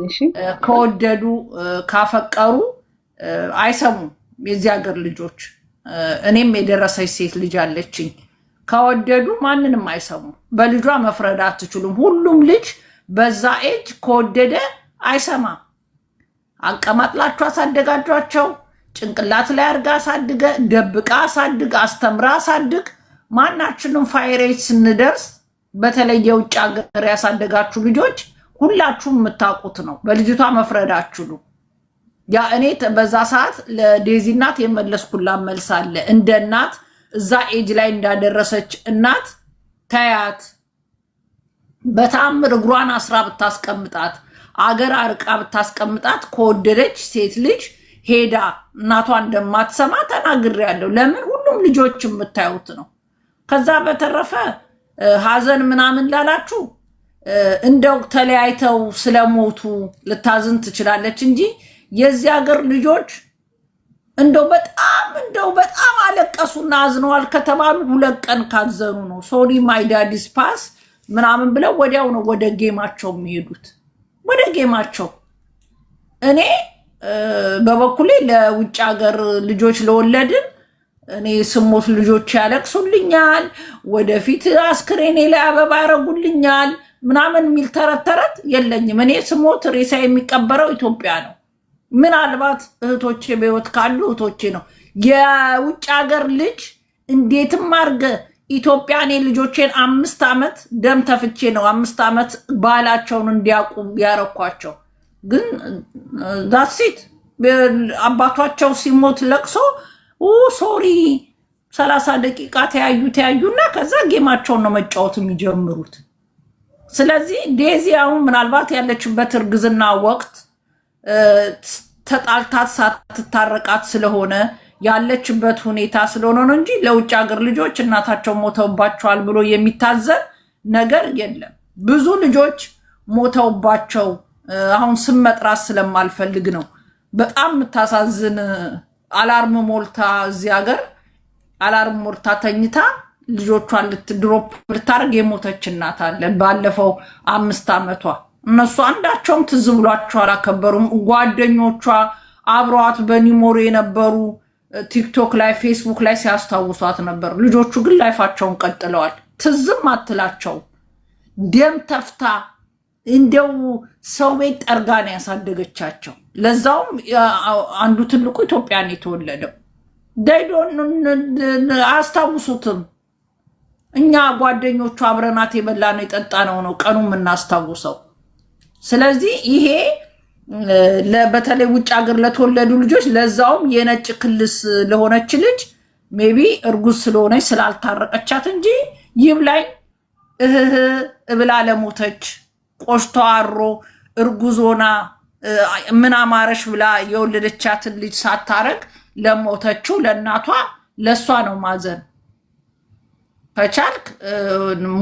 እሺ። ከወደዱ ካፈቀሩ አይሰሙም የዚህ ሀገር ልጆች። እኔም የደረሰች ሴት ልጅ አለችኝ። ከወደዱ ማንንም አይሰሙም። በልጇ መፍረድ አትችሉም። ሁሉም ልጅ በዛ ኤጅ ከወደደ አይሰማም። አቀማጥላችሁ አሳደጋጇቸው። ጭንቅላት ላይ አድርጋ አሳድገ፣ ደብቃ አሳድግ፣ አስተምራ አሳድግ። ማናችንም fire age ስንደርስ በተለይ የውጭ ሀገር ያሳደጋችሁ ልጆች ሁላችሁም የምታውቁት ነው። በልጅቷ መፍረድ አትችሉም። ያ እኔ በዛ ሰዓት ለዴዚ እናት የመለስኩላት መልስ አለ። እንደ እናት እዛ ኤጅ ላይ እንዳደረሰች እናት ተያት፣ በተአምር እግሯን አስራ ብታስቀምጣት፣ አገር አርቃ ብታስቀምጣት ከወደደች ሴት ልጅ ሄዳ እናቷ እንደማትሰማ ተናግሬያለሁ። ለምን ሁሉም ልጆች የምታዩት ነው። ከዛ በተረፈ ሀዘን ምናምን ላላችሁ እንደው ተለያይተው ስለሞቱ ልታዝን ትችላለች እንጂ የዚህ ሀገር ልጆች እንደው በጣም አለቀሱና አዝነዋል ከተባሉ 2 ቀን ካዘኑ ነው። "Sorry, my daddy's pass" ምናምን ብለው ወዲያው ነው ወደ game ኣቸው የሚሄዱት፣ ወደ game ኣቸው። እኔ በበኩሌ ለውጭ ሀገር ልጆች ለወለድን እኔ ስሞት ልጆች ያለቅሱልኛል፣ ወደፊት አስክሬኔ ላይ አበባ ያደርጉልኛል ምናምን የሚል ተረት ተረት የለኝም። እኔ ስሞት ሬሳ የሚቀበረው ኢትዮጵያ ነው። ምናልባት እህቶቼ በሕይወት ካሉ እህቶቼ ነው። የውጭ ሀገር ልጅ እንዴትም አድርገ ኢትዮጵያ እኔ ልጆቼን 5 ዓመት ደም ተፍቼ ነው 5 ዓመት ባህላቸውን እንዲያውቁ ያረኳቸው። ግን that's it፣ አባቷቸው ሲሞት ለቅሶ sorry 30 ደቂቃ ተያዩ ተያዩና ከዛ game ኣቸውን ነው መጫወት የሚጀምሩት። ስለዚህ ዴዚ አሁን ምናልባት ያለችበት እርግዝና ወቅት ተጣልታት ሳትታረቃት ስለሆነ ያለችበት ሁኔታ ስለሆነ ነው እንጂ ለውጭ ሀገር ልጆች እናታቸው ሞተውባቸዋል ብሎ የሚታዘን ነገር የለም። ብዙ ልጆች ሞተውባቸው አሁን ስም መጥራት ስለማልፈልግ ነው። በጣም የምታሳዝን alarm ሞልታ፣ እዚህ ሀገር alarm ሞልታ ተኝታ ልጆቿን drop ልታደርግ የሞተች እናት አለ። ባለፈው 5 ዓመቷ እነሱ አንዳቸውም ትዝ ብሏቸው አላከበሩም። ጓደኞቿ አብረዋት በኒሞር የነበሩ ቲክቶክ ላይ ፌስቡክ ላይ ሲያስታውሷት ነበር። ልጆቹ ግን life ኣቸውን ቀጥለዋል። ትዝም አትላቸው። ደም ተፍታ እንደው ሰው ቤት ጠርጋ ነው ያሳደገቻቸው። ለዛውም አንዱ ትልቁ ኢትዮጵያን የተወለደው they don't አያስታውሱትም። እኛ ጓደኞቹ አብረናት የበላነው የጠጣነው ነው ቀኑ የምናስታውሰው። ስለዚህ ይሄ በተለይ ውጭ ሀገር ለተወለዱ ልጆች ለዛውም የነጭ ክልስ ለሆነች ልጅ maybe እርጉዝ ስለሆነች ስላልታረቀቻት እንጂ ይብላኝ እህህ እብላ ለሞተች፣ ቆሽቷ አሮ እርጉዝ ሆና ምን አማረሽ ብላ የወለደቻትን ልጅ ሳታረግ ለሞተችው ለእናቷ ለእሷ ነው ማዘን። ከቻልክ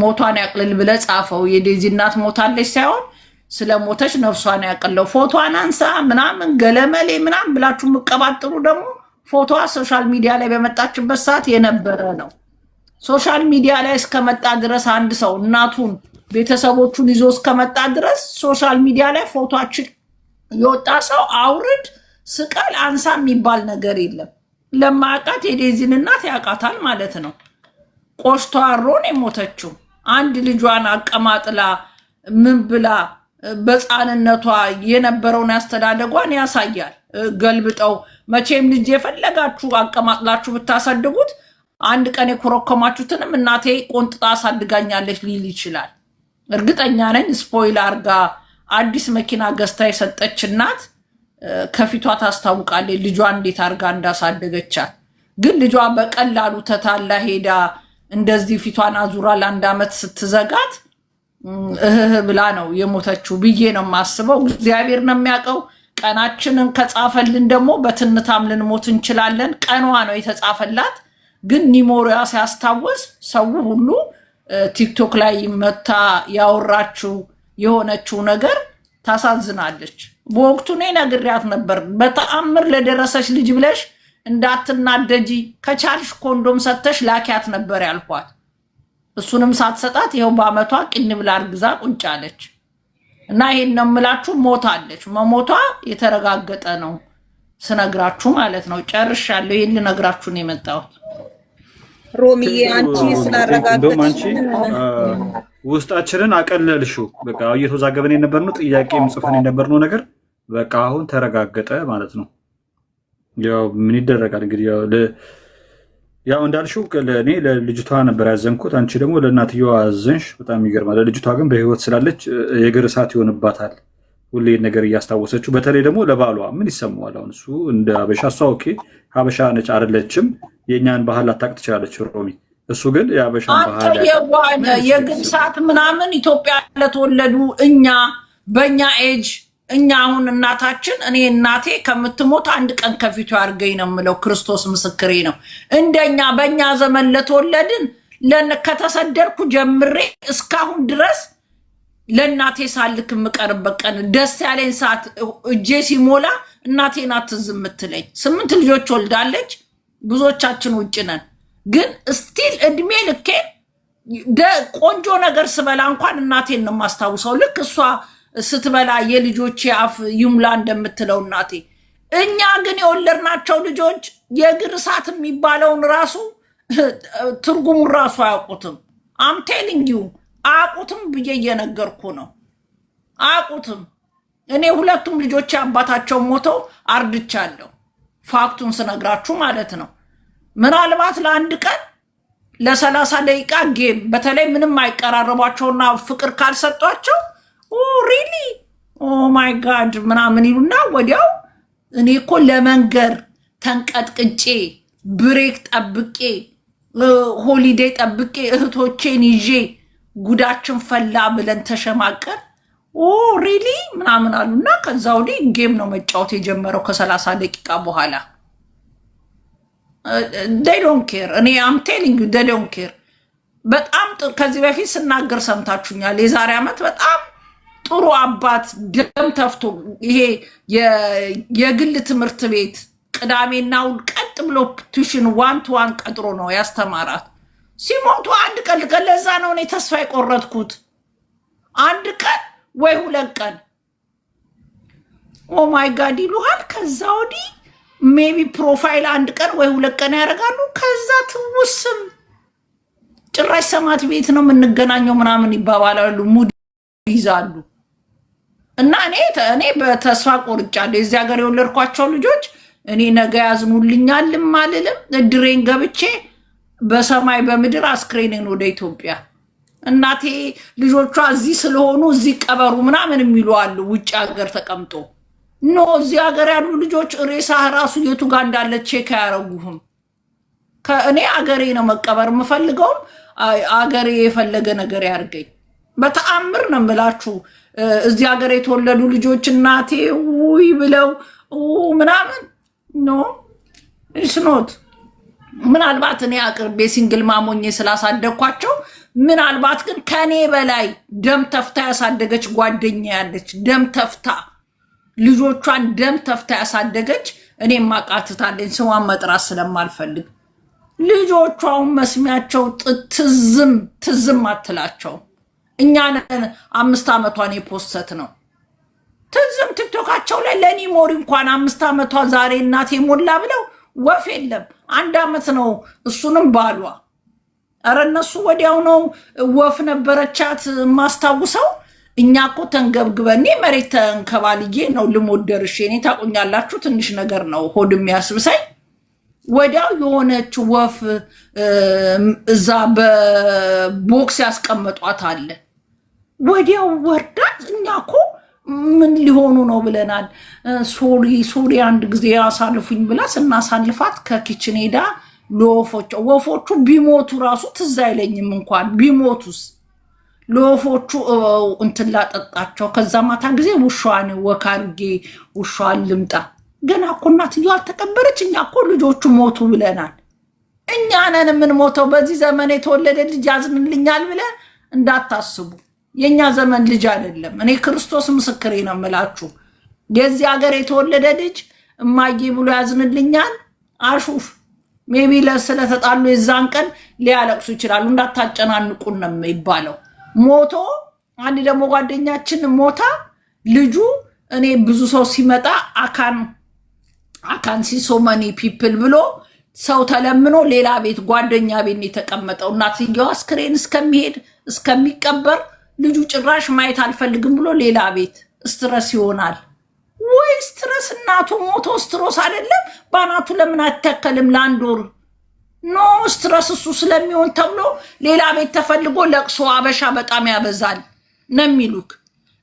ሞቷን ያቅልል ብለህ ጻፈው። የዴዚ እናት ሞታለች ሳይሆን ስለ ሞተች ነፍሷን ያቅለው። ፎቶዋን አንሳ ምናምን ገለመሌ ምናምን ብላችሁ የምቀባጥሩ ደግሞ ፎቶዋ social media ላይ በመጣችበት ሰዓት የነበረ ነው። Social media ላይ እስከመጣ ድረስ አንድ ሰው እናቱን ቤተሰቦቹን ይዞ እስከመጣ ድረስ social media ላይ ፎቶችን የወጣ ሰው አውርድ፣ ስቀል፣ አንሳ የሚባል ነገር የለም። ለማያውቃት የዴዚን እናት ያውቃታል ማለት ነው። ቆሽቷ አሮን የሞተችው አንድ ልጇን አቀማጥላ ምን ብላ በሕፃንነቷ የነበረውን ያስተዳደጓን ያሳያል። ገልብጠው መቼም ልጅ የፈለጋችሁ አቀማጥላችሁ ብታሳድጉት አንድ ቀን የኮረኮማችሁትንም እናቴ ቆንጥጣ አሳድጋኛለች ሊል ይችላል። እርግጠኛ ነኝ spoil አርጋ አዲስ መኪና ገዝታ የሰጠች እናት ከፊቷ ታስታውቃለች ልጇን እንዴት አርጋ እንዳሳደገቻት። ግን ልጇ በቀላሉ ተታላ ሄዳ እንደዚህ ፊቷን አዙራ ለአንድ ዓመት ስትዘጋት እህህ ብላ ነው የሞተችው ብዬ ነው የማስበው። እግዚአብሔር ነው የሚያውቀው። ቀናችንን ከጻፈልን ደግሞ በትንታም ልንሞት እንችላለን። ቀኗ ነው የተጻፈላት። ግን memory ዋ ሲያስታውስ ሰው ሁሉ ቲክቶክ ላይ መታ ያወራችው የሆነችው ነገር ታሳዝናለች። በወቅቱ እኔ ነግሬያት ነበር። በተአምር ለደረሰች ልጅ ብለሽ እንዳትናደጂ፣ ከቻልሽ ኮንዶም ሰተሽ ላኪያት ነበር ያልኳት። እሱንም ሳትሰጣት ይኸው በአመቷ ቅን ብላ አርግዛ ቁጭ አለች። እና ይሄን ነው የምላችሁ። ሞታለች። መሞቷ የተረጋገጠ ነው ስነግራችሁ ማለት ነው። ጨርሻለሁ። ይሄን ልነግራችሁ ነው የመጣሁት። ሮሚዬ፣ አንቺ እንደውም አንቺ ስላረጋገጥሽልን ውስጣችንን አቀለልሽው። በቃ እየተወዛገብን የነበርነው፣ ጥያቄም ጽፈን የነበርነው ነገር በቃ አሁን ተረጋገጠ ማለት ነው። ያው ምን ይደረጋል እንግዲህ፣ ያው እንዳልሽው ለእኔ ለልጅቷ ነበር ያዘንኩት፣ አንቺ ደግሞ ለእናትየዋ አዘንሽ። በጣም ይገርማል። ለልጅቷ ግን በህይወት ስላለች የእግር እሳት ይሆንባታል ሁሌ ነገር እያስታወሰችው። በተለይ ደግሞ ለባሏ ምን ይሰማዋል? አሁን እሱ እንደ ሀበሻ፣ እሷ okay ሀበሻ ነች አይደለችም፣ የእኛን ባህል ላታውቅ ትችላለች ሮሚ። እሱ ግን የሀበሻን አንተ ባህል ያውቃል። የዋህ ምን የእግር እሳት ምናምን ኢትዮጵያ ለተወለዱ እኛ በእኛ ኤጅ፣ እኛ አሁን እናታችን፣ እኔ እናቴ ከምትሞት አንድ ቀን ከፊቱ ያድርገኝ ነው የምለው። ክርስቶስ ምስክሬ ነው። እንደኛ በእኛ ዘመን ለተወለድን ከተሰደድኩ ጀምሬ እስካሁን ድረስ ለእናቴ ሳልክ የምቀርበት ቀን፣ ደስ ያለኝ ሰዓት፣ እጄ ሲሞላ እናቴ ናት ትዝ የምትለኝ። ስምንት ልጆች ወልዳለች። ብዙዎቻችን ውጭ ነን፣ ግን still እድሜ ልኬን ቆንጆ ነገር ስበላ እንኳን እናቴን ነው የማስታውሰው። ልክ እሷ ስትበላ የልጆቼ አፍ ይሙላ እንደምትለው እናቴ። እኛ ግን የወለድናቸው ልጆች የእግር እሳት የሚባለውን ራሱ ትርጉሙን ራሱ አያውቁትም። I'm telling you፣ አያውቁትም ብዬ እየነገርኩ ነው። አያውቁትም። እኔ ሁለቱም ልጆቼ አባታቸው ሞተው አርድቻለሁ። Fact ኡን ስነግራችሁ ማለት ነው። ምናልባት ለአንድ ቀን ለ30 ደቂቃ game፣ በተለይ ምንም አይቀራረቧቸውና ፍቅር ካልሰጧቸው "Really? Oh my God" ምናምን ይሉና ወዲያው። እኔ እኮ ለመንገር ተንቀጥቅጬ፣ break ጠብቄ፣ holiday ጠብቄ፣ እህቶቼን ይዤ ጉዳችን ፈላ ብለን ተሸማቀን "Oh really?" ምናምን አሉና ከዛ ወዲህ game ነው መጫወት የጀመረው ከ30 ደቂቃ በኋላ። They don't care። እኔ I'm telling you, they don't care። በጣም ከዚህ በፊት ስናገር ሰምታችሁኛል። የዛሬ ዓመት በጣም ጥሩ አባት ደም ተፍቶ ይሄ የግል ትምህርት ቤት ቅዳሜና እሑድ ቀጥ ብሎ tuition one to one ቀጥሮ ነው ያስተማራት። ሲሞቱ አንድ ቀን ለዛ ነው እኔ ተስፋ የቆረጥኩት። አንድ ቀን ወይ 2 ቀን "Oh my God" ይሉሃል። ከዛ ወዲህ maybe profile አንድ ቀን ወይ 2 ቀን ያደርጋሉ። ከዛ ትውስም ጭራሽ ሰማት ቤት ነው የምንገናኘው ምናምን ይባባላሉ፣ mood ይይዛሉ። እና እኔ በተስፋ ቆርጫለሁ። የዚህ ሀገር የወለድኳቸው ልጆች እኔ ነገ ያዝኑልኛልም አልልም። እድሬን ገብቼ በሰማይ በምድር አስክሬኔን ወደ ኢትዮጵያ፣ እናቴ ልጆቿ እዚህ ስለሆኑ እዚህ ቀበሩ ምናምን የሚሉ አሉ። ውጭ ሀገር ተቀምጦ። No፣ እዚህ ሀገር ያሉ ልጆች ሬሳ ራሱ የቱ ጋር እንዳለ check አያረጉህም። ከእኔ አገሬ ነው መቀበር የምፈልገውም፣ አገሬ የፈለገ ነገር ያርገኝ። በተአምር ነው የምላችሁ። እዚህ ሀገር የተወለዱ ልጆች እናቴ ውይ ብለው ምናምን no, it's not። ምናልባት እኔ አቅርቤ single mom ሆኜ ስላሳደግኳቸው፣ ምናልባት ግን ከኔ በላይ ደም ተፍታ ያሳደገች ጓደኛ ያለች፣ ደም ተፍታ ልጆቿን ደም ተፍታ ያሳደገች እኔም ማቃትታለኝ፣ ስሟን መጥራት ስለማልፈልግ፣ ልጆቿውን መስሚያቸው ትዝም ትዝም አትላቸው። እኛ ነን 5 ዓመቷን የ post ነው ትዝም ቲክቶካቸው ላይ ለኒ ሞሪ እንኳን 5 ዓመቷ ዛሬ እናቴ ሞላ ብለው ወፍ የለም። አንድ ዓመት ነው እሱንም ባሏ። ኧረ እነሱ ወዲያው ነው ወፍ ነበረቻት የማስታውሰው። እኛ እኮ ተንገብግበን፣ እኔ መሬት ተንከባልዬ ነው ልሞት ደርሼ። እኔ ታውቁኛላችሁ፣ ትንሽ ነገር ነው ሆድ የሚያስብሰኝ። ወዲያው የሆነች ወፍ እዛ በ box ያስቀመጧት አለ። ወዲያው ወርዳ እኛ እኮ ምን ሊሆኑ ነው ብለናል። "Sorry, sorry፣ አንድ ጊዜ አሳልፉኝ" ብላ ስናሳልፋት ከ kitchen ሄዳ ለወፎች፣ ወፎቹ ቢሞቱ ራሱ ትዝ አይለኝም፣ እንኳን ቢሞቱስ፣ ለወፎቹ እንትን ላጠጣቸው። ከዛ ማታ ጊዜ ውሻዋን walk አድርጌ ውሻዋን ልምጣ። ገና እኮ እናትየው አልተቀበረች። እኛ እኮ ልጆቹ ሞቱ ብለናል። እኛ ነን የምንሞተው። በዚህ ዘመን የተወለደ ልጅ ያዝንልኛል ብለህ እንዳታስቡ። የእኛ ዘመን ልጅ አይደለም። እኔ ክርስቶስ ምስክሬ ነው የምላችሁ። የዚህ ሀገር የተወለደ ልጅ እማዬ ብሎ ያዝንልኛል። አሹፍ፣ maybe ስለተጣሉ የዛን ቀን ሊያለቅሱ ይችላሉ። እንዳታጨናንቁን ነው የሚባለው። ሞቶ አንድ ደግሞ ጓደኛችን ሞታ ልጁ እኔ ብዙ ሰው ሲመጣ አካን ሲ ሶ መኒ ፒፕል ብሎ ሰው ተለምኖ ሌላ ቤት ጓደኛ ቤት ነው የተቀመጠው። እናትየዋ አስክሬን እስከሚሄድ እስከሚቀበር ልጁ ጭራሽ ማየት አልፈልግም ብሎ ሌላ ቤት። Stress ይሆናል ወይ stress? እናቱ ሞቶ stress አይደለም? በአናቱ ለምን አይተከልም ለአንድ ወር? No, stress እሱ ስለሚሆን ተብሎ ሌላ ቤት ተፈልጎ ለቅሶ። አበሻ በጣም ያበዛል ነው የሚሉክ።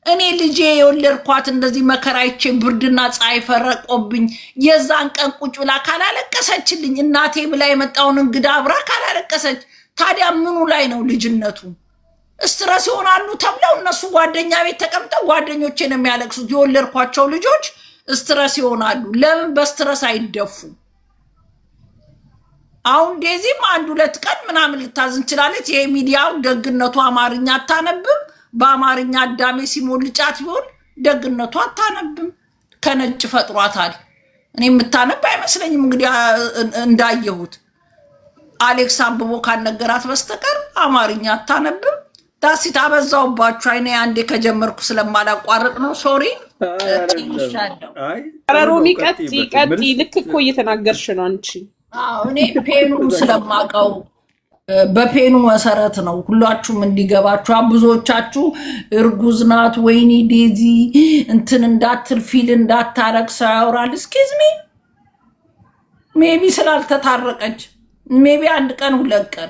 እኔ ልጄ የወለድኳት እንደዚህ መከራ አይቼ ብርድና ፀሐይ ፈረቆብኝ የዛን ቀን ቁጭ ብላ ካላለቀሰችልኝ፣ እናቴ ብላ የመጣውን እንግዳ አብራ ካላለቀሰች፣ ታዲያ ምኑ ላይ ነው ልጅነቱ? Stress ይሆናሉ ተብለው እነሱ ጓደኛ ቤት ተቀምጠው ጓደኞቼ ነው የሚያለቅሱት። የወለድኳቸው ልጆች stress ይሆናሉ። ለምን በ stress አይደፉም? አሁን ዴዚም አንድ ሁለት ቀን ምናምን ልታዝን ትችላለች። ይሄ ሚዲያው ደግነቱ አማርኛ አታነብም። በአማርኛ አዳሜ ሲሞልጫት ቢሆን ደግነቱ አታነብም። ከነጭ ፈጥሯታል። እኔ የምታነብ አይመስለኝም። እንግዲህ እንዳየሁት አሌክስ አንብቦ ካልነገራት በስተቀር አማርኛ አታነብም። That's it፣ አበዛውባችሁ። አይኔ አንዴ ከጀመርኩ ስለማላቋርጥ ነው። Sorry። ኧረ ሮሚ ቀጥይ ቀጥይ። ልክ እኮ እየተናገርሽ ነው አንቺ። እኔ pain ኡ ስለማቀው በ pain ኡ መሰረት ነው ሁላችሁም እንዲገባችሁ። ብዙዎቻችሁ እርጉዝ ናት፣ ወይኔ ዴዚ እንትን እንዳትል feel እንዳታረግ ሰው ያወራል። Excuse me, maybe ስላልተታረቀች maybe አንድ ቀን 2 ቀን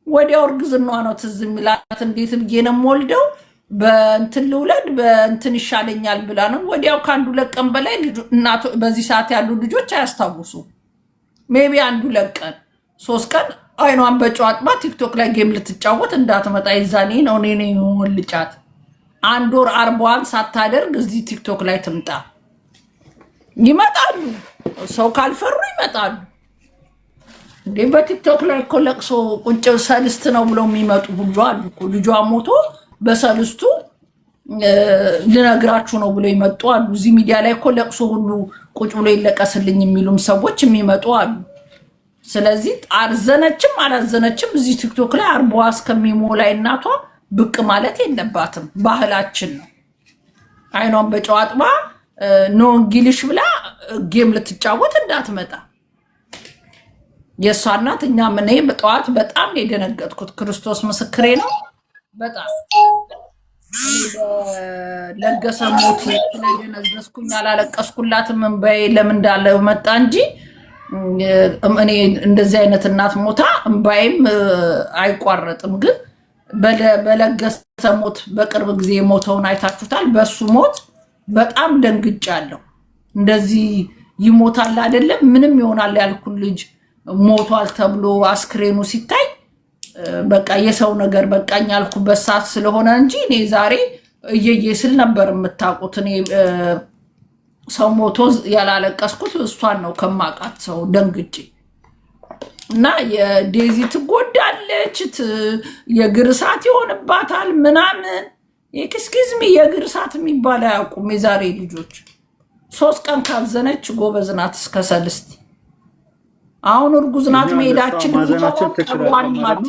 ወዲያው እርግዝናዋ ነው ትዝ የሚላት። እንዴት ብዬ ነው የምወልደው፣ በእንትን ልውለድ፣ በእንትን ይሻለኛል ብላ ነው። ወዲያው ከአንድ 2 ቀን በላይ በዚህ ሰዓት ያሉ ልጆች አያስታውሱ። Maybe አንድ 2 ቀን 3 ቀን አይኗን በጨው አጥባ ቲክቶክ ላይ game ልትጫወት እንዳትመጣ። የዛኔ ነው እኔ ልጫት። አንድ ወር 40ዋን ሳታደርግ እዚህ ቲክቶክ ላይ ትምጣ። ይመጣሉ። ሰው ካልፈሩ ይመጣሉ። እንዴ፣ በቲክቶክ ላይ እኮ ለቅሶ ቁጭ ሰልስት ነው ብለው የሚመጡ ሁሉ አሉ እኮ። ልጇ ሞቶ በሰልስቱ ልነግራችሁ ነው ብለው ይመጡ አሉ። እዚህ ሚዲያ ላይ እኮ ለቅሶ ሁሉ ቁጭ ብሎ ይለቀስልኝ የሚሉም ሰዎች የሚመጡ አሉ። ስለዚህ አዘነችም አላዘነችም እዚህ ቲክቶክ ላይ 40ዋ እስከሚሞላ እናቷ ብቅ ማለት የለባትም። ባህላችን ነው። አይኗን በጨው አጥባ no English ብላ game ልትጫወት እንዳትመጣ። የእሷ እናት እኛ ምን በጠዋት በጣም ነው የደነገጥኩት። ክርስቶስ ምስክሬ ነው። በጣም ለገሰ ሞት ስለደነዘዝኩኝ አላለቀስኩላትም። እንባዬ ለምን እንዳለ መጣ እንጂ እኔ እንደዚህ አይነት እናት ሞታ እምባዬም አይቋረጥም። ግን በለገሰ ሞት በቅርብ ጊዜ የሞተውን አይታችሁታል። በሱ ሞት በጣም ደንግጫለሁ። እንደዚህ ይሞታል አይደለም ምንም ይሆናል ያልኩት ልጅ ሞቷል ተብሎ አስክሬኑ ሲታይ በቃ የሰው ነገር በቃኝ ያልኩበት ሰዓት ስለሆነ እንጂ እኔ ዛሬ እየየ ስል ነበር የምታውቁት። እኔ ሰው ሞቶ ያላለቀስኩት እሷን ነው ከማውቃት ሰው ደንግጬ። እና የዴዚ ትጎዳለች፣ የእግር እሳት ይሆንባታል ምናምን። Excuse me፣ የእግር እሳት የሚባል አያውቁም የዛሬ ልጆች። 3 ቀን ካዘነች ጎበዝ ናት እስከ ሰልስት። አሁን እርጉዝ ናት መሄዳችን ማዘናችን ትክክል ማለት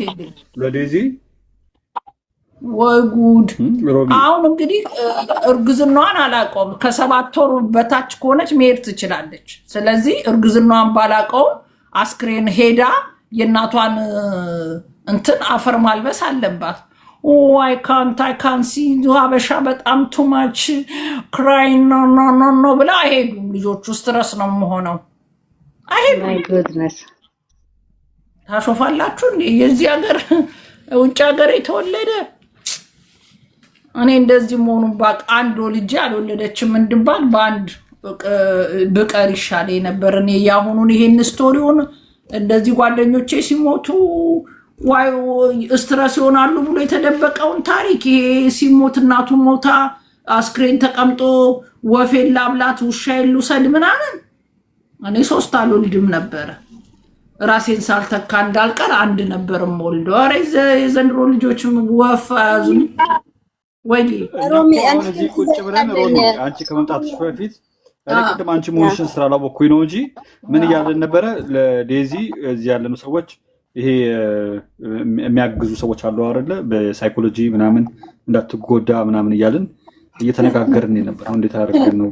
ለዴዚ። ወይ ጉድ! ሮሚ። አሁን እንግዲህ እርግዝናዋን አላውቀውም። ከ7 ወር በታች ከሆነች መሄድ ትችላለች። ስለዚህ እርግዝናዋን ባላውቀውም አስክሬን ሄዳ የእናቷን እንትን አፈር ማልበስ አለባት። አይ ካንት፣ አይ ካን ሲ ሀበሻ በጣም too much cry፣ no, no, no, no ብላ አይሄዱም ልጆቹ። Stress ነው የምሆነው። አይሄዱም። My goodness. ታሾፋላችሁ እንዴ? የዚህ ሀገር ውጭ ሀገር የተወለደ እኔ እንደዚህ መሆኑን ባቅ አንድ ወልጄ አልወለደችም እንድባል በአንድ ብቀር ይሻል ነበር። እኔ የአሁኑን ይሄን story ውን እንደዚህ ጓደኞቼ ሲሞቱ ዋይ stress ይሆናሉ ብሎ የተደበቀውን ታሪክ፣ ይሄ ሲሞት እናቱ ሞታ አስክሬን ተቀምጦ ወፌን ላብላት ውሻዬን ልውሰድ ምናምን፣ እኔ ሶስት አልወልድም ነበረ። ራሴን ሳልተካ እንዳልቀር አንድ ነበር የምወልደው። ኧረ የዘንድሮ ልጆች ወፍ አያዙም ወይ? ሮሚ። አሁን እዚህ ቁጭ ብለን ሮሚ፣ አንቺ ከመምጣትሽ በፊት እኔ ቅድም አንቺ መሆንሽን ስላላወቅኩኝ ነው እንጂ ምን እያለን ነበረ? ለዴዚ እዚህ ያለነው ሰዎች ይሄ የሚያግዙ ሰዎች አሉ አይደለ? በ psychology ምናምን እንዳትጎዳ ምናምን እያልን እየተነጋገርን የነበረው እንዴት አድርገን ነው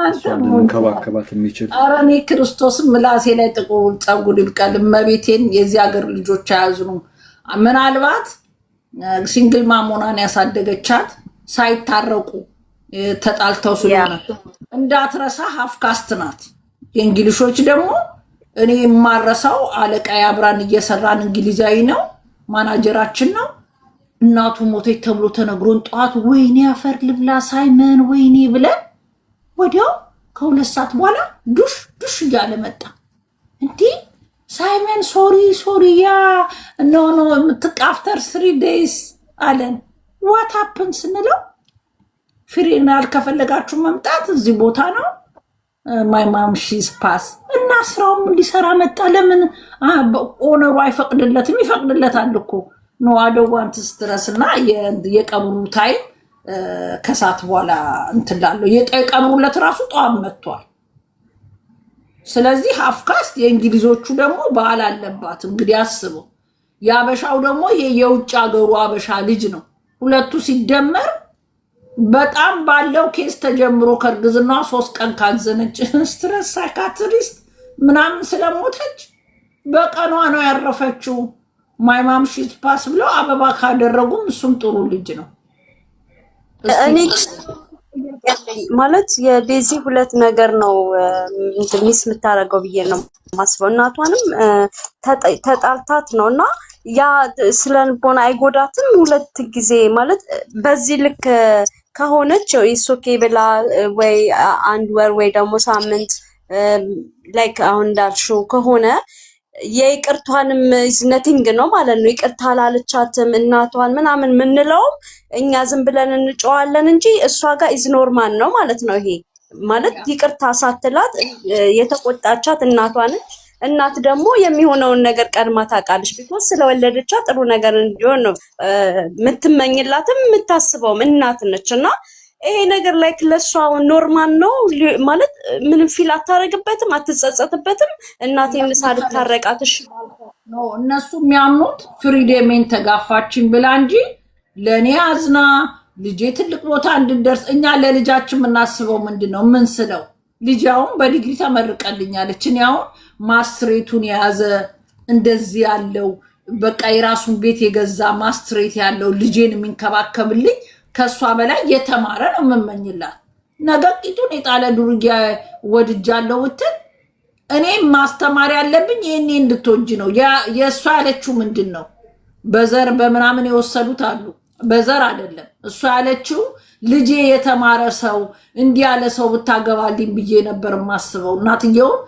እሷን ልንከባከባት የሚችል? ኧረ እኔ ክርስቶስን ምላሴ ላይ ጥቁር ፀጉር ይብቀል። እመቤቴን የዚህ ሀገር ልጆች አያዝኑም። ምናልባት single mom ሆናን ያሳደገቻት ሳይታረቁ ተጣልተው ስለሆነ እንዳትረሳ half caste ናት። የእንግሊሾች ደግሞ እኔ የማረሳው አለቃ አብራን እየሰራን እንግሊዛዊ ነው፣ ማናጀራችን ነው። እናቱ ሞተች ተብሎ ተነግሮን ጠዋት ወይኔ አፈር ልብላ ሳይመን ወይኔ ብለን ወዲያው ከ2 ሰዓት በኋላ ዱሽ ዱሽ እያለ መጣ። እንዲህ ሳይመን sorry sorry yeah no no after 3 days አለን። What happen ስንለው funeral ከፈለጋችሁ መምጣት እዚህ ቦታ ነው፣ my mom she's pass እና ስራውም ሊሰራ መጣ። ለምን owner ኡ አይፈቅድለትም? ይፈቅድለታል እኮ። No, I don't want stress እና የቀብሩ time ከሰዓት በኋላ እንትን ላለው የቀብሩለት ራሱ ጠዋት መጥቷል። ስለዚህ half caste የእንግሊዞቹ ደግሞ ባህል አለባት። እንግዲህ አስበው። የአበሻው ደግሞ ይሄ የውጭ ሀገሩ አበሻ ልጅ ነው። ሁለቱ ሲደመር በጣም ባለው case ተጀምሮ ከእርግዝናዋ 3 ቀን ካዘነች stress psychiatrist ምናምን ስለሞተች በቀኗ ነው ያረፈችው። My mom she's pass ብለው አበባ ካደረጉም እሱም ጥሩ ልጅ ነው። እኔ ማለት የዴዚ ሁለት ነገር ነው miss የምታደርገው ብዬ ነው የማስበው። እናቷንም ተጣልታት ነው እና ያ ስለ ልቦና አይጎዳትም። ሁለት ጊዜ ማለት በዚህ ልክ ከሆነች it's okay ብላ ወይ አንድ ወር ወይ ደግሞ ሳምንት like አሁን እንዳልሽው ከሆነ የይቅርቷንም nothing ነው ማለት ነው። ይቅርታ አላለቻትም እናቷን ምናምን የምንለውም እኛ ዝም ብለን እንጨዋለን እንጂ እሷ ጋር is normal ነው ማለት ነው። ይሄ ማለት ይቅርታ ሳትላት የተቆጣቻት እናቷ ነች። እናት ደግሞ የሚሆነውን ነገር ቀድማ ታውቃለች። Because ስለወለደቻት ጥሩ ነገር እንዲሆን ነው የምትመኝላትም የምታስበውም እናት ነች። እና ይሄ ነገር like ለእሷ normal ነው ማለት ምንም feel አታደርግበትም፣ አትጸጸትበትም። እናቴን ሳልታረቃት እሺ። እነሱ የሚያምኑት freedom ኤን ተጋፋችን ብላ እንጂ ለእኔ አዝና ልጄ ትልቅ ቦታ እንድደርስ፣ እኛ ለልጃችን የምናስበው ምንድን ነው? ምን ስለው ልጅ አሁን በዲግሪ ተመርቀልኛለች። እኔ አሁን ማስትሬቱን የያዘ እንደዚህ ያለው በቃ የራሱን ቤት የገዛ ማስትሬት ያለው ልጄን የሚንከባከብልኝ ከእሷ በላይ የተማረ ነው የምመኝላት። ነገ ቂጡን የጣለ ዱርዬ ወድጃለሁ ብትል እኔ ማስተማር ያለብኝ ይህኔ እንድትወጂ ነው። የእሷ ያለችው ምንድን ነው? በዘር በምናምን የወሰዱት አሉ። በዘር አይደለም። እሷ ያለችው ልጄ የተማረ ሰው እንዲህ ያለ ሰው ብታገባልኝ ብዬ ነበር የማስበው። እናትየውን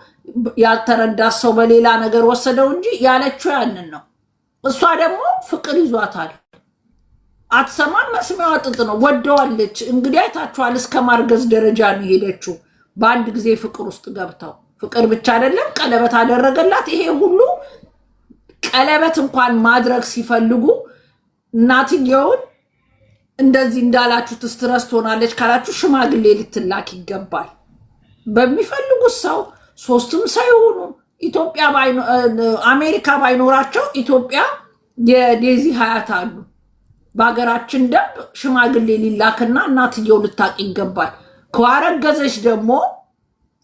ያልተረዳ ሰው በሌላ ነገር ወሰደው እንጂ ያለችው ያንን ነው። እሷ ደግሞ ፍቅር ይዟታል። አትሰማም። መስሚያዋ ጥጥ ነው። ወደዋለች። እንግዲህ አይታችኋል። እስከ ማርገዝ ደረጃ ነው የሄደችው። በአንድ ጊዜ ፍቅር ውስጥ ገብተው ፍቅር ብቻ አይደለም ቀለበት አደረገላት። ይሄ ሁሉ ቀለበት እንኳን ማድረግ ሲፈልጉ እናትየውን እንደዚህ እንዳላችሁት stress ትሆናለች ካላችሁ ሽማግሌ ልትላክ ይገባል። በሚፈልጉት ሰው ሶስትም ሳይሆኑ ኢትዮጵያ አሜሪካ ባይኖራቸው ኢትዮጵያ የዴዚ ሀያት አሉ። በሀገራችን ደንብ ሽማግሌ ሊላክና እናትየው ልታቅ ይገባል። ካረገዘች ደግሞ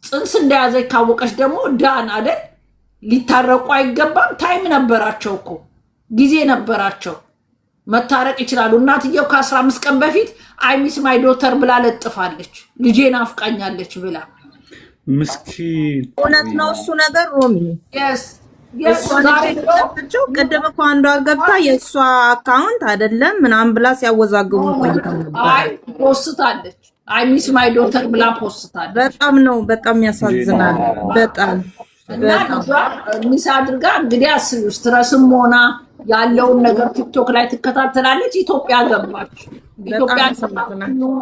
ፅንስ እንደያዘች ካወቀች ደግሞ done አይደል? ሊታረቁ አይገባም። Time ነበራቸው እኮ፣ ጊዜ ነበራቸው፣ መታረቅ ይችላሉ። እናትየው ከ15 ቀን በፊት "I miss my daughter" ብላ ለጥፋለች። ልጄ ናፍቃኛለች ብላ። ምስኪን። እውነት ነው እሱ ነገር ሮሚ። የለጠፈችው ቅድም እኮ አንዷ ገብታ የእሷ account አይደለም ምናምን ብላ ሲያወዛግቡ ቆይተው ነበር። አይ ፖስታለች። "I miss my daughter" ብላ ፖስታለች። በጣም ነው፣ በጣም ያሳዝናል። በጣም። እና ልጇ miss አድርጋ እንግዲህ አስቢው፣ stress ም ሆና ያለውን ነገር ቲክቶክ ላይ ትከታተላለች። ኢትዮጵያ ገባች። ኢትዮጵያ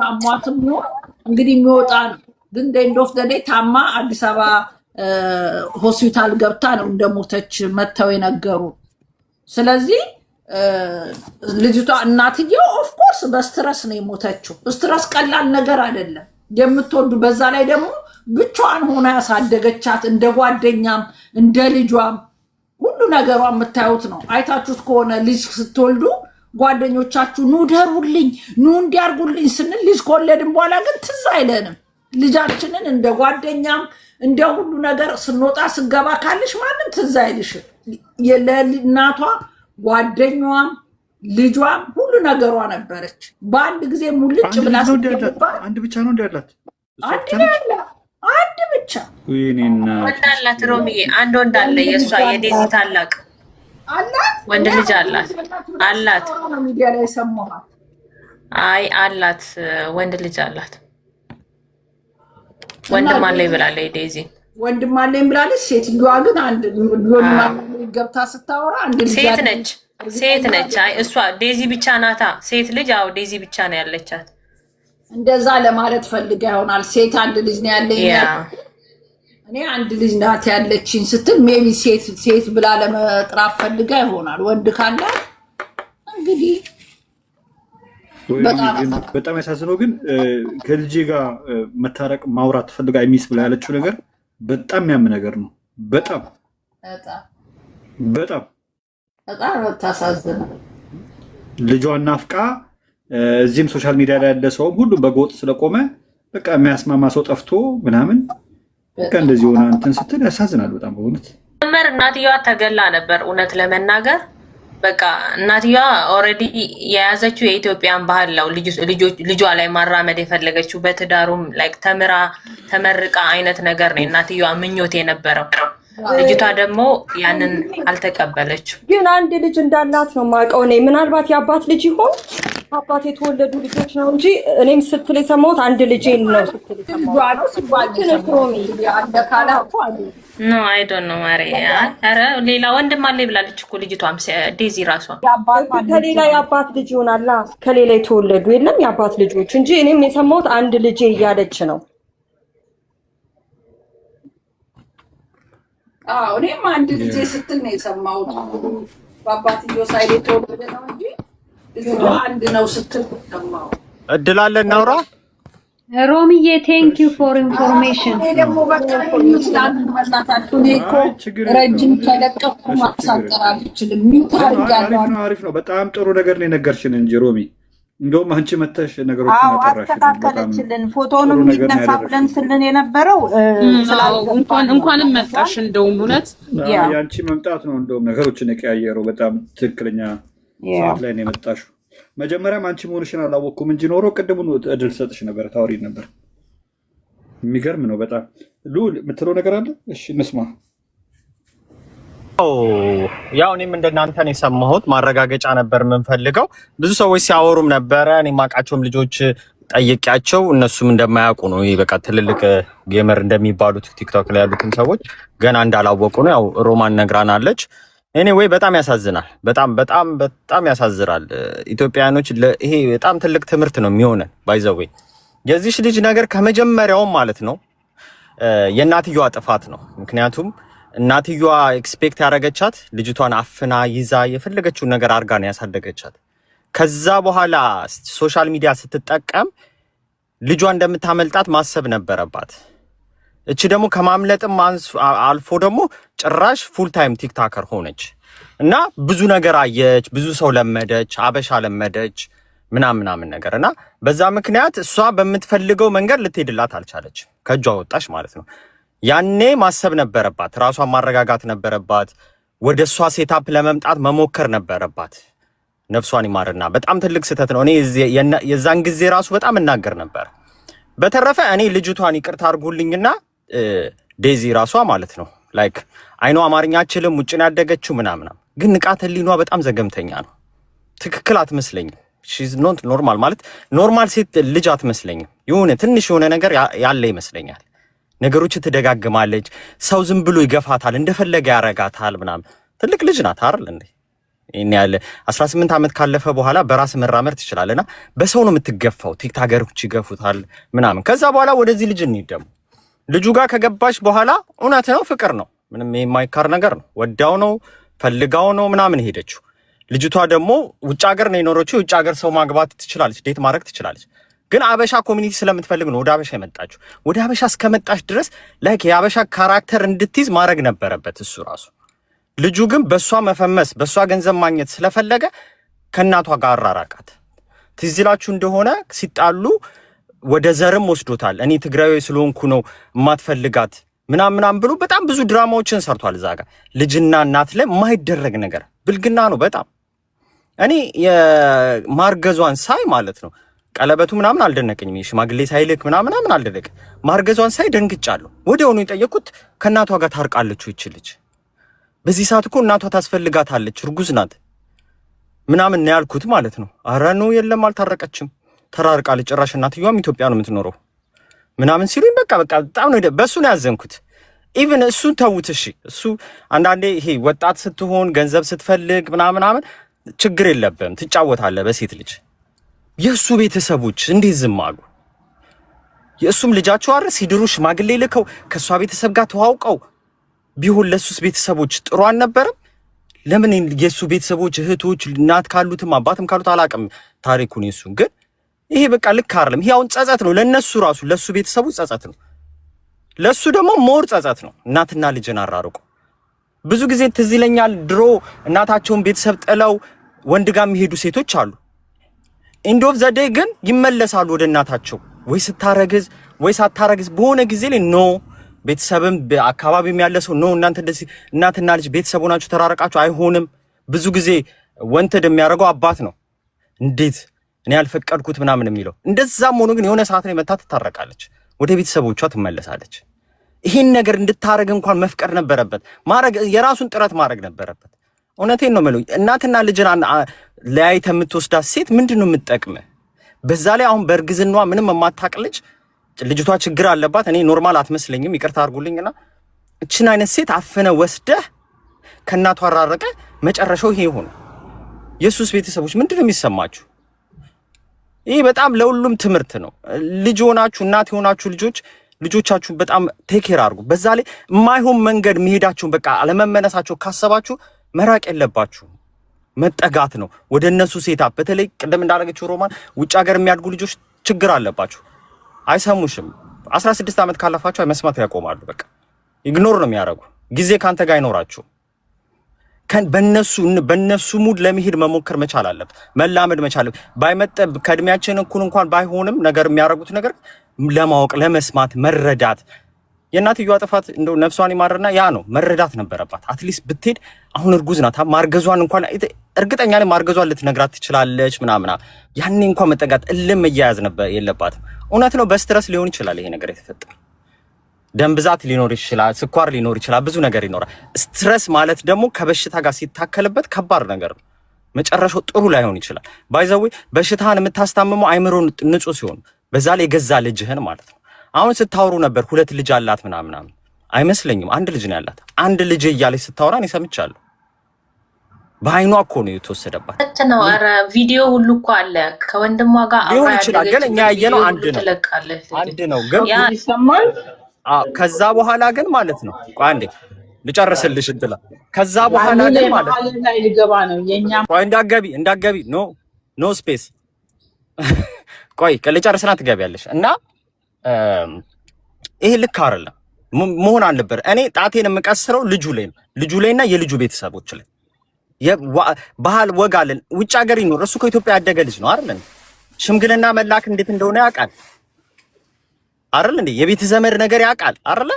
አሟትም ይሁን እንግዲህ የሚወጣ ነው። ግን end of the day ታማ አዲስ አበባ ሆስፒታል ገብታ ነው እንደሞተች መጥተው የነገሩ። ስለዚህ ልጅቷ እናትየው of course በ stress ነው የሞተችው። Stress ቀላል ነገር አይደለም። የምትወዱ በዛ ላይ ደግሞ ብቻዋን ሆና ያሳደገቻት እንደ ጓደኛም እንደ ልጇም ሁሉ ነገሯ የምታዩት ነው። አይታችሁት ከሆነ ልጅ ስትወልዱ ጓደኞቻችሁ ኑ ደሩልኝ፣ ኑ እንዲያርጉልኝ ስንል ልጅ ከወለድን በኋላ ግን ትዝ አይለንም። ልጃችንን እንደ ጓደኛም እንደ ሁሉ ነገር ስንወጣ ስንገባ ካለሽ ማንም ትዝ አይልሽም። ለእናቷ ጓደኛዋም ልጇም ሁሉ ነገሯ ነበረች። በአንድ ጊዜ ሙልጭ አንድ ብላ ልጅ ነው እንዲ ያላት? ስትገባ አንድ ብቻ ነው እንዲ ያላት? እሷ አንድ ብቻ ነው ነች? ያላት፣ አንድ ብቻ። ወይኔ እናት። ወንድ አላት ሮሚዬ፣ አንድ ወንድ አለ። የእሷ የዴዚ ታላቅ አላት። ወንድ ልጅ አላት አላት። ስታወራ ነው ሚዲያ ላይ የሰማኋት። አይ አላት፣ ወንድ ልጅ አላት። ወንድም አለኝ ብላለች ዴዚ። ወንድም አለኝ ብላለች። ሴትዮዋ ግን አንድ ወንድም አለኝ ገብታ ስታወራ አንድ ልጅ ሴት አለኝ። ነች፣ ሴት ነች። አይ እሷ ዴዚ ብቻ ናታ ሴት ልጅ። አዎ ዴዚ ብቻ ነው ያለቻት። እንደዛ ለማለት ፈልጋ ይሆናል። ሴት አንድ ልጅ ነው ያለኝ፣ እኔ አንድ ልጅ ናት ያለችኝ ስትል maybe ሴት ሴት ብላ ለመጥራት ፈልጋ ይሆናል። ወንድ ካላት እንግዲህ ወይኔ በጣም ግን በጣም ያሳዝነው ግን ከልጄ ጋር መታረቅ ማውራት ፈልጋ miss ብላ ያለችው ነገር በጣም የሚያም ነገር ነው። በጣም በጣም በጣም በጣም ነው የምታሳዝነው። ልጇን ናፍቃ እዚህም social media ላይ ያለ ሰውም ሁሉም በጎጥ ስለቆመ በቃ የሚያስማማ ሰው ጠፍቶ ምናምን በቃ እንደዚህ ሆና እንትን ስትል ያሳዝናል በጣም በእውነት። መር እናትየዋ ተገላ ነበር። እውነት ለመናገር በቃ እናትየዋ already የያዘችው የኢትዮጵያን ባህል ነው ልጇ ላይ ማራመድ የፈለገችው። በትዳሩም like ተምራ ተመርቃ አይነት ነገር ነው እናትየዋ ምኞት የነበረው። ልጅቷ ደግሞ ያንን አልተቀበለችው። ግን አንድ ልጅ እንዳላት ነው የማውቀው እኔ። ምናልባት የአባት ልጅ ይሆን፣ አባት የተወለዱ ልጆች ነው እንጂ እኔም ስትል የሰማሁት አንድ ልጄን ነው ስትል ልጇ የሰማሁት። ነው ሲባል ልክ ነሽ ሮሚ። አለ ካላችሁ አለ። No, I don't know ማሬ። ኧረ ሌላ ወንድም አለ ብላለች እኮ ልጅቷም ዴዚ ራሷ። የአባቷ ልጅ ከሌላ የአባት ልጅ ይሆናላ፣ ከሌላ የተወለዱ የለም የአባት ልጆች እንጂ እኔም የሰማሁት አንድ ልጄ እያለች ነው። አዎ እኔም አንድ ልጄ ስትል ነው የሰማሁት። በአባትየው side የተወለደ ነው እንጂ ልጅቷ አንድ ነው ስትል ነው የሰማሁት። እድል አለ እናውራ። ሮሚዬ thank you for information። እኔ ደግሞ በቃ mute ላድርግ በእናታችሁ። እኔ እኮ አይ ችግር የለውም። ረጅም ከለቀኩ እሺ ችግር ማሳጠር የለውም። አልችልም። Mute አሪፍ አድርጋለሁ። ነው፣ አሪፍ ነው። በጣም ጥሩ ነገር ነው የነገርሽን እንጂ ሮሚ፣ እንደውም አንቺ መተሽ ነገሮችን አዎ አጠራሽልን። በጣም አስተካከለችልን። ፎቶውንም ጥሩ ነገር ነው ይነሳ ብለን ያደረግሽው። ስልን የነበረው ስላልገባን እንኳን ነው። እንኳንም መጣሽ። እንደውም እውነት የአንቺ መምጣት ነው እንደውም ነገሮችን የቀያየረው። በጣም ትክክለኛ ሰዓት ላይ ነው የመጣሽው። መጀመሪያም አንቺ መሆንሽን አላወቅኩም እንጂ ኖሮ ቅድሙን እድል ሰጥሽ ነበር፣ ታወሪ ነበር። የሚገርም ነው በጣም። ልዑል የምትለው ነገር አለ? እሺ እንስማ። ያው እኔም እንደናንተ ነው የሰማሁት። ማረጋገጫ ነበር የምንፈልገው። ብዙ ሰዎች ሲያወሩም ነበረ። እኔ የማውቃቸውም ልጆች ጠይቄያቸው እነሱም እንደማያውቁ ነው። ይሄ በቃ ትልልቅ gamer እንደሚባሉት ቲክቶክ ላይ ያሉትን ሰዎች ገና እንዳላወቁ ነው። ያው ሮማን ነግራናለች። Anyway በጣም ያሳዝናል። በጣም በጣም በጣም ያሳዝናል። ኢትዮጵያውያኖች ይሄ በጣም ትልቅ ትምህርት ነው የሚሆነን። By the way የዚች ልጅ ነገር ከመጀመሪያውም ማለት ነው የእናትየዋ ጥፋት ነው። ምክንያቱም እናትየዋ expect ያደረገቻት ልጅቷን አፍና ይዛ የፈለገችውን ነገር አድርጋ ነው ያሳደገቻት። ከዛ በኋላ social media ስትጠቀም ልጇ እንደምታመልጣት ማሰብ ነበረባት። እቺ ደግሞ ከማምለጥም አልፎ ደግሞ ጭራሽ full time TikToker ሆነች እና ብዙ ነገር አየች፣ ብዙ ሰው ለመደች፣ አበሻ ለመደች ምናምን ምናምን ነገር እና በዛ ምክንያት እሷ በምትፈልገው መንገድ ልትሄድላት አልቻለች። ከእጇ ወጣች ማለት ነው። ያኔ ማሰብ ነበረባት፣ ራሷን ማረጋጋት ነበረባት። ወደ እሷ setup ለመምጣት መሞከር ነበረባት። ነፍሷን ይማርና በጣም ትልቅ ስህተት ነው። እኔ የዛን ጊዜ ራሱ በጣም እናገር ነበር። በተረፈ እኔ ልጅቷን ይቅርታ አድርጉልኝና ዴዚ ራሷ ማለት ነው like I know አማርኛ አችልም ውጭ ነው ያደገችው ምናምናም፣ ግን ንቃተ ህሊኗ በጣም ዘገምተኛ ነው። ትክክል አትመስለኝም። She's not normal ማለት normal ሴት ልጅ አትመስለኝም። የሆነ ትንሽ የሆነ ነገር ያለ ይመስለኛል። ነገሮች ትደጋግማለች። ሰው ዝም ብሎ ይገፋታል፣ እንደፈለገ ያረጋታል ምናምን። ትልቅ ልጅ ናት አይደል እንዴ? ይሄን ያለ 18 ዓመት ካለፈ በኋላ በራስ መራመድ ትችላለና በሰው ነው የምትገፋው። ቲክታከሮች ይገፉታል ምናምን። ከዛ በኋላ ወደዚህ ልጅ እንሂድ ደግሞ ልጁ ጋር ከገባች በኋላ እውነት ነው ፍቅር ነው፣ ምንም የማይካድ ነገር ነው። ወዳው ነው ፈልጋው ነው ምናምን ሄደችው። ልጅቷ ደግሞ ውጭ ሀገር ነው የኖረችው። የውጭ ሀገር ሰው ማግባት ትችላለች፣ date ማድረግ ትችላለች። ግን አበሻ community ስለምትፈልግ ነው ወደ አበሻ የመጣችው። ወደ አበሻ እስከመጣች ድረስ like የአበሻ character እንድትይዝ ማድረግ ነበረበት እሱ ራሱ። ልጁ ግን በእሷ መፈመስ በእሷ ገንዘብ ማግኘት ስለፈለገ ከእናቷ ጋር አራራቃት። ትዝ ይላችሁ እንደሆነ ሲጣሉ ወደ ዘርም ወስዶታል። እኔ ትግራዊ ስለሆንኩ ነው የማትፈልጋት ምናምን ምናምን ብሎ በጣም ብዙ ድራማዎችን ሰርቷል። እዛ ጋር ልጅና እናት ላይ የማይደረግ ነገር ብልግና ነው በጣም። እኔ የማርገዟን ሳይ ማለት ነው፣ ቀለበቱ ምናምን አልደነቀኝም። ሽማግሌ ሳይልክ ምናምን ምናምን አልደነቀኝ። ማርገዟን ሳይ ደንግጫለሁ። ወዲያውኑ የጠየኩት ከእናቷ ጋር ታርቃለች ይች ልጅ? በዚህ ሰዓት እኮ እናቷ ታስፈልጋታለች፣ እርጉዝ ናት ምናምን ነው ያልኩት ማለት ነው። አረ no፣ የለም፣ አልታረቀችም፣ ተራርቃለች። ጭራሽ እናትየዋም ኢትዮጵያ ነው የምትኖረው ምናምን ሲሉኝ በቃ በቃ በጣም ነው በእሱ ነው ያዘንኩት። Even እሱን ተዉት እሺ። እሱ አንዳንዴ ይሄ ወጣት ስትሆን ገንዘብ ስትፈልግ ምናምን ምናምን ችግር የለብህም፣ ትጫወታለህ በሴት ልጅ። የእሱ ቤተሰቦች እንዴት ዝም አሉ? የእሱም ልጃቸው አይደል? ሲድሩ ሽማግሌ ልከው ከእሷ ቤተሰብ ጋር ተዋውቀው ቢሆን ለእሱስ ቤተሰቦች ጥሩ አልነበረም? ለምን የእሱ ቤተሰቦች እህቶች፣ እናት ካሉትም አባትም ካሉት አላውቅም ታሪኩን የሱ፣ ግን ይሄ በቃ ልክ አይደለም። ይሄ አሁን ጸጸት ነው ለነሱ ራሱ፣ ለሱ ቤተሰቡ ጸጸት ነው፣ ለሱ ደግሞ more ጸጸት ነው። እናትና ልጅን አራርቆ ብዙ ጊዜ ትዝ ይለኛል ድሮ እናታቸውን ቤተሰብ ጥለው ወንድ ጋር የሚሄዱ ሴቶች አሉ። End of the day ግን ይመለሳሉ ወደ እናታቸው፣ ወይ ስታረግዝ ወይ ሳታረግዝ በሆነ ጊዜ ላይ no፣ ቤተሰብም በአካባቢም ያለ ሰው no፣ እናንተ እንደዚህ እናትና ልጅ ቤተሰብ ሆናችሁ ተራረቃችሁ አይሆንም። ብዙ ጊዜ wanted የሚያደርገው አባት ነው። እንዴት እኔ ያልፈቀድኩት ምናምን የሚለው። እንደዛም ሆኖ ግን የሆነ ሰዓት ላይ መታ ትታረቃለች፣ ወደ ቤተሰቦቿ ትመለሳለች። ይህን ነገር እንድታረግ እንኳን መፍቀድ ነበረበት፣ ማድረግ የራሱን ጥረት ማድረግ ነበረበት። እውነቴን ነው የምለው። እናትና ልጅን ለያይተህ የምትወስዳት ሴት ምንድን ነው የምትጠቅምህ? በዛ ላይ አሁን በእርግዝናዋ ምንም የማታውቅ ልጅ፣ ልጅቷ ችግር አለባት። እኔ normal አትመስለኝም፣ ይቅርታ አድርጉልኝና እችን አይነት ሴት አፍነ ወስደህ ከእናቷ አራረቀ፣ መጨረሻው ይሄ ሆነ። የሱስ ቤተሰቦች ምንድን ነው የሚሰማችሁ? ይህ በጣም ለሁሉም ትምህርት ነው። ልጅ ሆናችሁ እናት የሆናችሁ ልጆች ልጆቻችሁን በጣም take care አድርጉ። በዛ ላይ የማይሆን መንገድ መሄዳችሁን በቃ አለመመለሳቸው ካሰባችሁ መራቅ የለባችሁ፣ መጠጋት ነው ወደ እነሱ setup። በተለይ ቅድም እንዳደረገችው ሮማን ውጭ ሀገር የሚያድጉ ልጆች ችግር አለባችሁ፣ አይሰሙሽም። 16 ዓመት ካለፋቸው መስማት ያቆማሉ። በቃ ignore ነው የሚያደርጉ። ጊዜ ከአንተ ጋር አይኖራችሁ። በነሱ mood ለመሄድ መሞከር መቻል አለብን። መላመድ መቻል አለብን። ባይመጠ ከእድሜያችን እኩል እንኳን ባይሆንም ነገር የሚያደርጉት ነገር ለማወቅ፣ ለመስማት፣ መረዳት። የእናትየዋ ጥፋት እንደው ነፍሷን ይማርና ያ ነው፣ መረዳት ነበረባት። At least ብትሄድ አሁን እርጉዝ ናት። ማርገዟን እንኳን እርግጠኛ ነኝ ማርገዟን ልትነግራት ትችላለች ምናምና። ያኔ እንኳን መጠጋት እልም መያያዝ ነበር የለባትም። እውነት ነው፣ በ stress ሊሆን ይችላል ይሄ ነገር የተፈጠረ። ደም ብዛት ሊኖር ይችላል፣ ስኳር ሊኖር ይችላል፣ ብዙ ነገር ይኖራል። Stress ማለት ደግሞ ከበሽታ ጋር ሲታከልበት ከባድ ነገር ነው። መጨረሻው ጥሩ ላይሆን ይችላል። By the way በሽታህን የምታስታምመው አይምሮ ንጹህ ሲሆን፣ በዛ ላይ የገዛ ልጅህን ማለት ነው። አሁን ስታወሩ ነበር ሁለት ልጅ አላት ምናምን ምናምን፣ አይመስለኝም። አንድ ልጅ ነው ያላት። አንድ ልጅ እያለች ስታወራ እኔ ሰምቻለሁ። በአይኗ እኮ ነው የተወሰደባት። ነው። ኧረ ቪዲዮ ሁሉ እኮ አለ ከወንድሟ ጋር አብራ ሊሆን ይችላል፣ ግን እኛ ያደገችበት ያየነው ቪዲዮ አንድ ሁሉ ነው። ትለቃለች። አንድ ነው ግን ያ ይሰማል። አዎ፣ ከዛ በኋላ ግን ማለት ነው፣ ቆይ አንዴ ልጨርስልሽ እንትላ ከዛ በኋላ አሉ ግን ማለት መሀል ላይ ልገባ ነው የእኛ ቆይ፣ እንዳገቢ እንዳገቢ፣ no, no space፣ ቆይ ልጨርስና ትገቢያለሽ። እና ይሄ ልክ አይደለም፣ መሆን አልነበር። እኔ ጣቴን የምቀስረው ልጁ ላይ ነው፣ ልጁ ላይና የልጁ ቤተሰቦች ላይ። ባህል ወግ አለን። ውጭ ሀገር ይኖር፣ እሱ ከኢትዮጵያ ያደገ ልጅ ነው አይደል እንዴ? ሽምግልና መላክ እንዴት እንደሆነ ያውቃል አይደል እንዴ? የቤተ ዘመድ ነገር ያውቃል አይደለ?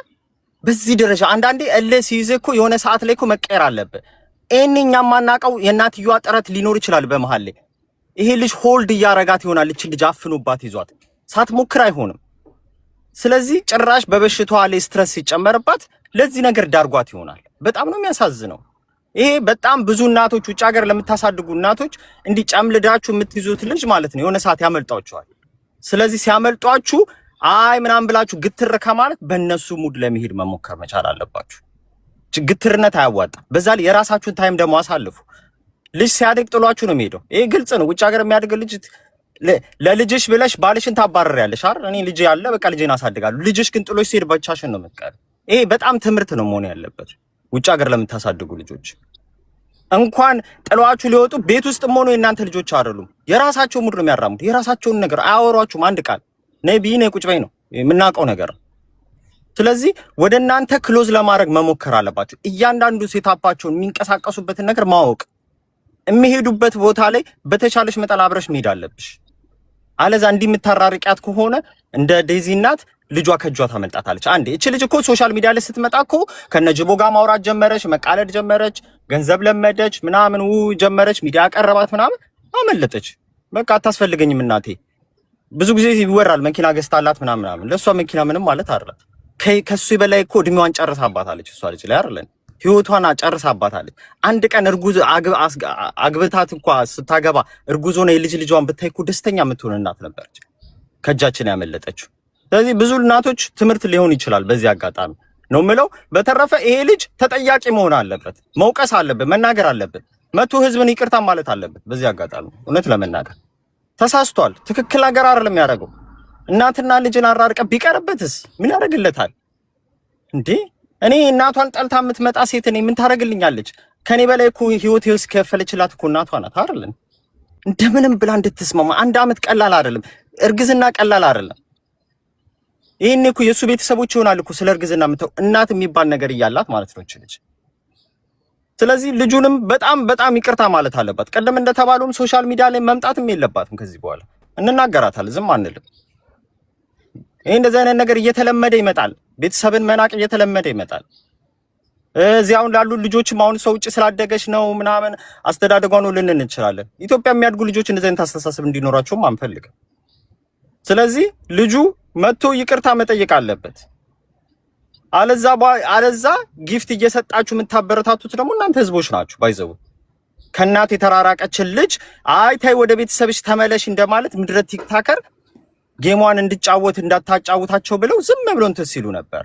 በዚህ ደረጃ አንዳንዴ እልህ ሲይዝህ እኮ የሆነ ሰዓት ላይ እኮ መቀየር አለብህ። ይሄን እኛ የማናውቀው የእናትየዋ ጥረት ሊኖር ይችላል በመሀል ላይ። ይሄ ልጅ hold እያረጋት ይሆናል። እችን ልጅ አፍኖባት ይዟት ሳትሞክር አይሆንም። ስለዚህ ጭራሽ በበሽታዋ ላይ stress ሲጨመርባት ለዚህ ነገር ዳርጓት ይሆናል። በጣም ነው የሚያሳዝነው። ይሄ በጣም ብዙ እናቶች፣ ውጭ ሀገር ለምታሳድጉ እናቶች፣ እንዲህ ጨምልዳችሁ የምትይዙት ልጅ ማለት ነው የሆነ ሰዓት ያመልጧችኋል። ስለዚህ ሲያመልጧችሁ አይ ምናምን ብላችሁ ግትር ከማለት በእነሱ mood ለመሄድ መሞከር መቻል አለባችሁ። ግትርነት አያዋጣም። በዛ ላይ የራሳችሁን time ደግሞ አሳልፉ። ልጅ ሲያድግ ጥሏችሁ ነው የሚሄደው። ይሄ ግልጽ ነው። ውጭ ሀገር የሚያድግ ልጅ ለልጅሽ ብለሽ ባልሽን ታባርሪያለሽ አይደል? እኔ ልጅ ያለ በቃ ልጄን አሳድጋለሁ። ልጅሽ ግን ጥሎሽ ሲሄድ ብቻሽን ነው የምትቀሪው። ይሄ በጣም ትምህርት ነው መሆን ያለበት ውጭ ሀገር ለምታሳድጉ ልጆች። እንኳን ጥሏችሁ ሊወጡ ቤት ውስጥም ሆኖ የእናንተ ልጆች አይደሉም። የራሳቸው mood ነው የሚያራምዱት። የራሳቸውን ነገር አያወሯችሁም። አንድ ቃል ነይ ብይ፣ ነይ ቁጭ በይ ነው የምናውቀው ነገር ነው። ስለዚህ ወደ እናንተ close ለማድረግ መሞከር አለባችሁ። እያንዳንዱ setup ኣቸውን የሚንቀሳቀሱበትን ነገር ማወቅ። የሚሄዱበት ቦታ ላይ በተቻለሽ መጠን አብረሽ መሄድ አለብሽ። አለዛ እንዲህ የምታራርቂያት ከሆነ እንደ ዴዚ እናት ልጇ ከእጇ ታመልጣታለች። አንዴ እቺ ልጅ እኮ social media ላይ ስትመጣ እኮ ከነጅቦ ጋር ማውራት ጀመረች፣ መቃለድ ጀመረች፣ ገንዘብ ለመደች፣ ምናምን ጀመረች፣ ሚዲያ ቀረባት ምናምን፣ አመለጠች። በቃ አታስፈልገኝም እናቴ። ብዙ ጊዜ ይወራል መኪና ገዝታላት ምናምን ምናምን። ለእሷ መኪና ምንም ማለት አይደለም። ከሱ በላይ እኮ እድሜዋን ጨርሳባታለች እሷ ልጅ ላይ አይደል? ህይወቷን ጨርሳባታለች። አንድ ቀን እርጉዝ አግብታት እንኳ ስታገባ እርጉዝ ሆነ የልጅ ልጇን ብታይ እኮ ደስተኛ የምትሆን እናት ነበረች ከእጃችን ያመለጠችው። ስለዚህ ብዙ እናቶች ትምህርት ሊሆን ይችላል በዚህ አጋጣሚ ነው የምለው። በተረፈ ይሄ ልጅ ተጠያቂ መሆን አለበት፣ መውቀስ አለብን፣ መናገር አለብን፣ መቶ ህዝብን ይቅርታ ማለት አለበት። በዚህ አጋጣሚ እውነት ለመናገር ተሳስቷል። ትክክል ነገር አይደለም ያደረገው። እናትና ልጅን አራርቀ ቢቀርበትስ ምን ያደርግለታል እንዴ? እኔ እናቷን ጠልታ የምትመጣ ሴት እኔ ምን ታደርግልኛለች? ከኔ በላይ እኮ ህይወት ከፈለችላት እኮ እናቷ ናት አይደል? እንደምንም ብላ እንድትስማማ አንድ አመት ቀላል አይደለም። እርግዝና ቀላል አይደለም። ይሄኔ እኮ የእሱ ቤተሰቦች ይሆናል እኮ ስለ እርግዝና የምተው እናት የሚባል ነገር እያላት ማለት ነው ልጅ። ስለዚህ ልጁንም በጣም በጣም ይቅርታ ማለት አለባት። ቀደም እንደተባለውም social media ላይ መምጣትም የለባትም ከዚህ በኋላ እንናገራታለን፣ ዝም አንልም። ይሄ እንደዚህ አይነት ነገር እየተለመደ ይመጣል። ቤተሰብን መናቅ እየተለመደ ይመጣል። እዚህ አሁን ላሉ ልጆችም አሁን ሰው ውጭ ስላደገች ነው ምናምን አስተዳደጓ ነው ልንን እንችላለን። ኢትዮጵያ የሚያድጉ ልጆች እንደዚህ አይነት አስተሳሰብ እንዲኖራቸውም አንፈልግም። ስለዚህ ልጁ መጥቶ ይቅርታ መጠየቅ አለበት። አለዛ gift እየሰጣችሁ የምታበረታቱት ደግሞ እናንተ ህዝቦች ናችሁ። By the way ከእናት የተራራቀችን ልጅ አይ ተይ ወደ ቤተሰብሽ ተመለሽ እንደማለት ምድረ TikToker game ኧን እንድጫወት እንዳታጫውታቸው ብለው ዝም ብሎ እንትን ሲሉ ነበር።